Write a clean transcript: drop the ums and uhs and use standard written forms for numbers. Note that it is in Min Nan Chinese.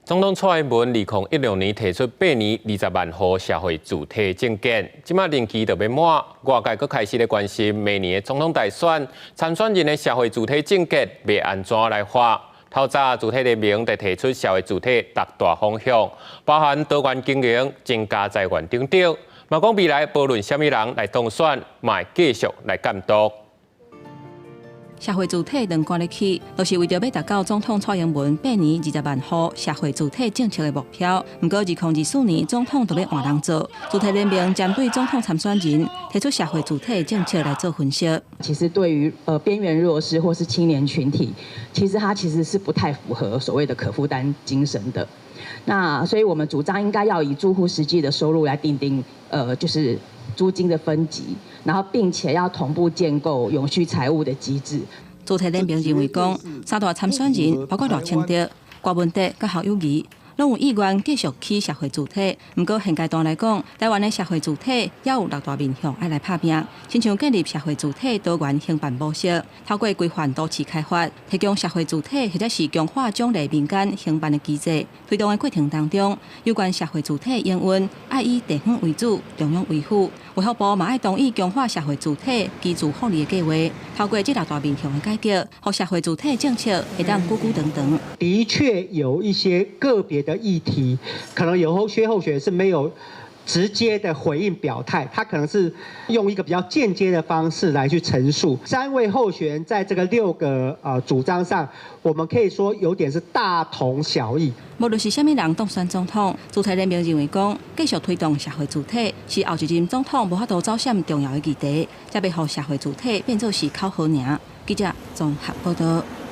總統蔡英文2016年提出八年20萬戶社會住宅政見，這馬任期就欲滿，外界閣開始咧關心明年的總統大選參選人的社會住宅政見欲按怎來畫。透早主體聯盟就提出社會住宅六大方向，包含多元經營、增加財源等等。嘛講未來無論啥物人來當選，嘛會繼續來監督。社會住宅兩竿咧起，就是為著欲達到總統蔡英文八年20萬戶社會住宅政策的目標。毋過2024年總統就欲換人做，主體聯盟針對總統參選人提出社會住宅政策來做分析。其實對於邊緣弱勢或是青年群體，其實它其實是不太符合所謂的可負擔精神的。那所以我們主張應該要以住戶實際的收入來訂定，就是租金的分級，然後並且要同步建構永續財務的機制。主體聯盟認為講，三大參選人包括賴清德、柯文哲佮侯友宜，攏有意願繼續起社會住宅。毋過現階段來講，台灣的社會住宅猶有六大面向愛來拍拚，親像建立社會住宅多元興辦模式，透過規範都市開發，提供社會住宅或者是強化獎勵民間興辦的機制。推動的過程當中，有關社會住宅營運愛以地方為主，中央為輔。衛福部嘛愛同意強化社會住宅居住福利的計劃，透過這六大面向的改革，予社會住宅政策會當久久長長。的確有一些個別的議題，可能有些候選人是沒有直接的回應表態，他可能是用一個比較間接的方式來去陳述。三位候選人在這個六個主張上，我們可以說有點是大同小異。無論是啥物人當選總統，主體聯盟認為講，繼續推動社會住宅是後一任總統無法度走閃重要的議題，才袂予社會住宅變做是口號爾。記者綜合報道。